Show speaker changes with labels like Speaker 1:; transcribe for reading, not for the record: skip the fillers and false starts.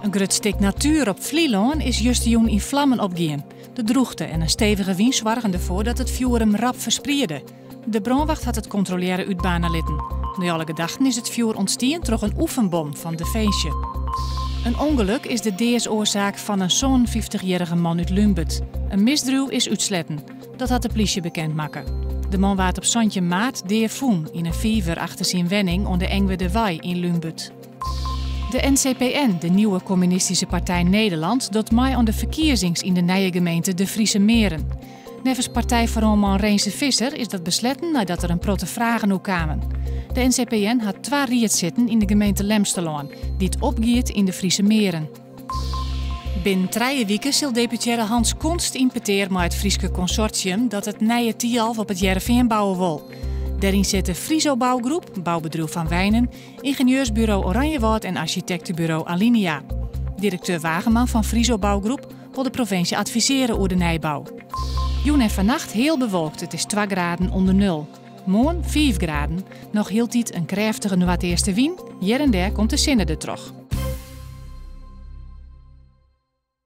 Speaker 1: In grut stik natuer op Flylân is justerjûn yn flammen opgien. De drûchte en in stevige wyn soargen derfoar dat it fjoer him rap ferspriede. De brânwacht hat it kontrolearre útbaarne litten. Nei alle gedachten is it fjoer ûntstien troch in oefenbom fan Definsje. In ûngelok is de deasoarsaak fan in 57-jierrige man út Lúnbert. In misdriuw is útsletten. Dat hat de plysje bekend makke. De man waard op 17 maart dea fûn yn in fiver achter syn wenning oan de Engwerderwei yn Lúnbert. De NCPN, de Nieuwe Communistische Partij Nederland, docht mei oan de ferkiezings yn de nije gemeente De Friese Meren. Neffens partijfoaroanman Renze Visser is dat besletten neidat der in protte fragen oer kamen. De NCPN hat twa riedssitten yn de gemeente Lemsterlân, dy't opgiet yn de Friese Meren. Binnen trije wiken sil deputearre Hans Konst yn petear mei it Fryske konsortium dat it nije Thialf op It Hearrenfean bouwe wol. Dêryn sitte Friso Bouwgroep, boubedriuw Van Wijnen, yngenieursburo Oranjewâld en arsjitekteburo Alinea. Direkteur Wageman fan Friso Bouwgroep wol de provinsje advisearje oer de nijbou. Jûn en fannacht heal bewolkt, it is 2 graden ûnder nul. Moarn 5 graden, noch hieltyd in krêftige noardeastewyn, hjir en dêr komt de sinne dertroch.